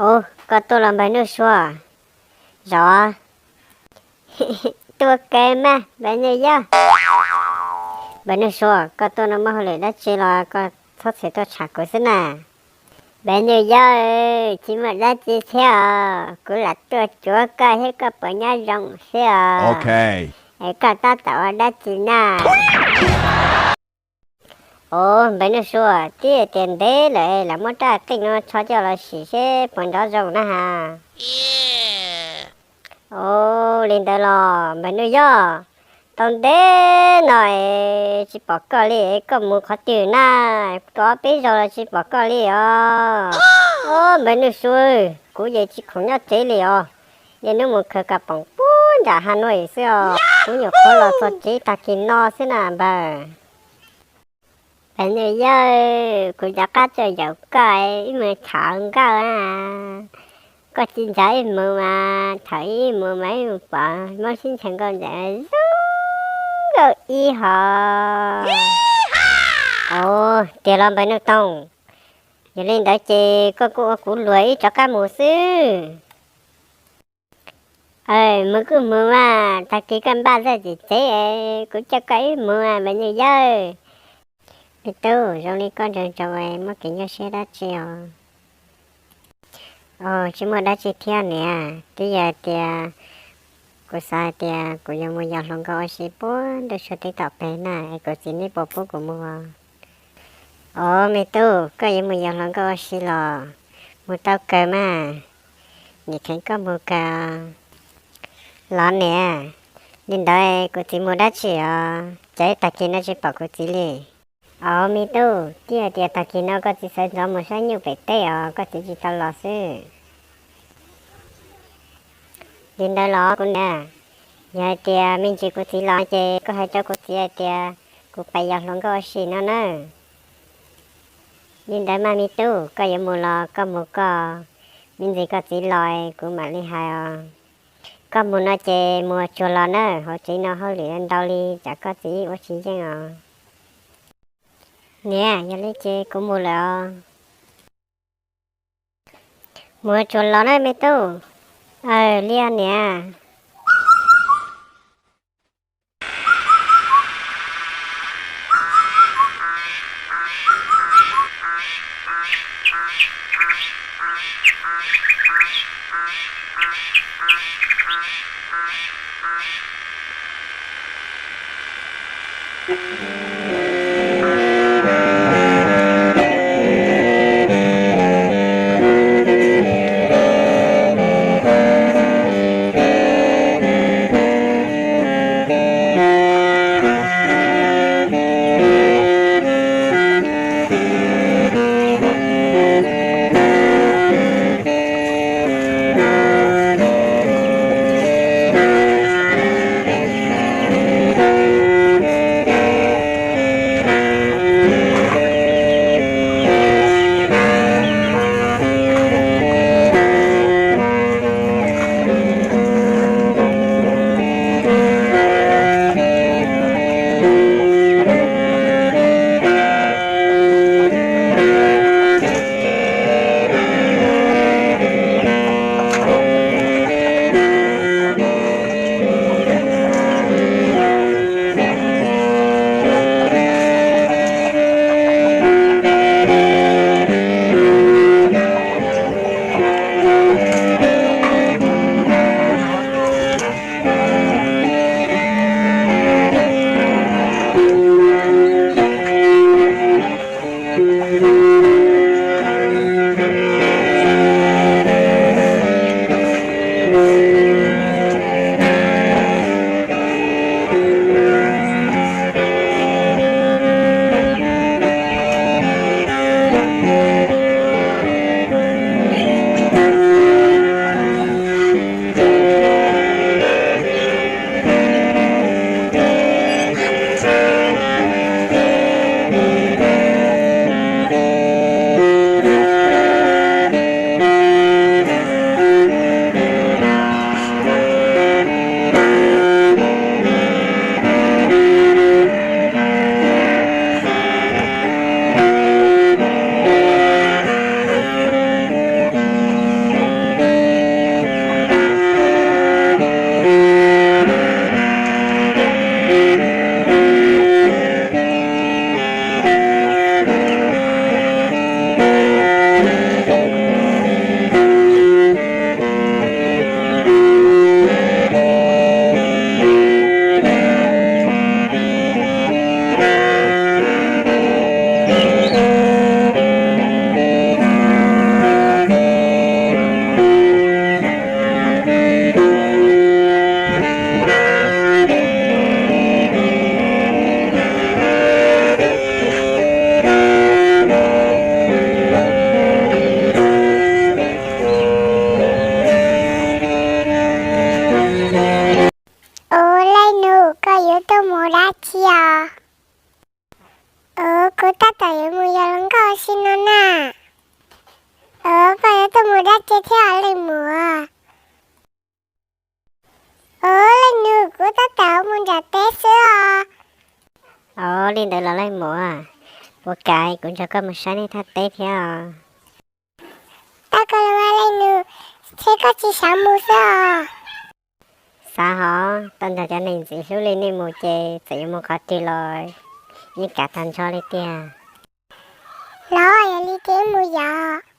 Ub, koj tuaj los Npawg Nuj Sua? Zov. Tuaj kawg mas Npawg Nuj Yaj. Npawg Nuj Sua, koj tuaj no muaj hauj lwm dab tsi los koj txhob txhij tuaj tsham kuv xwb na. Npawg Nuj Yaj, tsis muaj dab tsi thiab os, kuv lam tuaj cuag koj thiab koj puas nyob zoo xwb os. Es koj tab tom ua dab tsi na? Ub, Npawg Nuj Sua, twb tias ntev lawm lam muab rab qeej no tsho coj los sim seb puas nrov zoo na has. Ub, li ntawd los Npawg Nuj Yaj, tau ntev no es tsis pom koj li, koj mus qhov twg na? Tua peb zaug los tsis pom koj li os. Ub, Npawg Nuj Sua, kuv ces tsis khoom nyob tsev li os, niaj hnub mus khaws kas poom puag nram Has Nuj xwb os, kuv nyuam qhuav los txog tsev tag kis no xwb na npawg. Npawg Nuj Yaj, kuv rov qab tuaj yaum koj ib mus tham nkauj na. Koj tsis nrog ib mus mas thaum ib mus mas ib mus pom Hmoob sib ntshaw nkauj ntxawm zoo nkauj ib hos. Ub, tiag los Npawg Nuj Toog? Yog li ntawd ces koj kuj ua kuv luag wb rov qab mus xwb. Mus kuj mus mas, tag kis koj npaj txog tsev es kuv coj koj wb mus Npawg Nuj Yaj. Me tub, zoo li koj ntsoo ntsoo muaj kev nyuaj siab dab tsi os? Ub, tsis muaj dab tsi thiab niam, twb yog hais tias kuv xav hais tias kuv yuav mus yos hluas nkauj ua si puag nram Suav teb tom peg na, es kuv txiv nej puas pub kuv mus? Ub, me tub, koj yuav mus yos hluas nkauj ua si los? Mus tau kawg mas, nim kheev koj mus kawg. Los niam, li ntawd kuv txiv mus dab tsi os? Cas tag kis no tsis pom kuv txiv li? Ub, me tub, twb hais tias tag kis no koj txiv sawv ntxov mus saib nyuj pem teb os, koj txiv tsis tau los xwb. Li ntawd los kuv niam, yog hais tias me ntsis kuv txiv los ces koj hais rau kuv txiv hais tias kuv pais yos hluas nkauj ua si no na. Li ntawd mas me tub, koj yuav mus los koj mus koj, me ntsis koj txiv los kuv mam li hais os. Koj mus no ces mus ua tsuag los nawb, hauv tsev no hauj lwm ntau li tsam koj txiv ua tsis yeej os. Niam, yog li ces kuv mus lawm os. Mus ua tsuag los nawb me tub. Aws, li os niam. Kuv tab tom yuav mus yos hluas nkauj ua si no na. Os, koj yuav tuaj mus dab tsi thiab leej muam? Os, leej nus, kuv tab tom mus nram teb xwb os. Os, li ntawd los leej muam, puas kam kuv nrog koj mus saib nej thaj teb thiab os? Tau kawg los leej nus, thiab koj tsis xav mus xwb os? Xav hov, tau nrog cov neeg ntxim hlub li nej mus ces txawm yuav mus qhov twg los yeej kam tag nrho li tiag. Los yog li ces mus yom.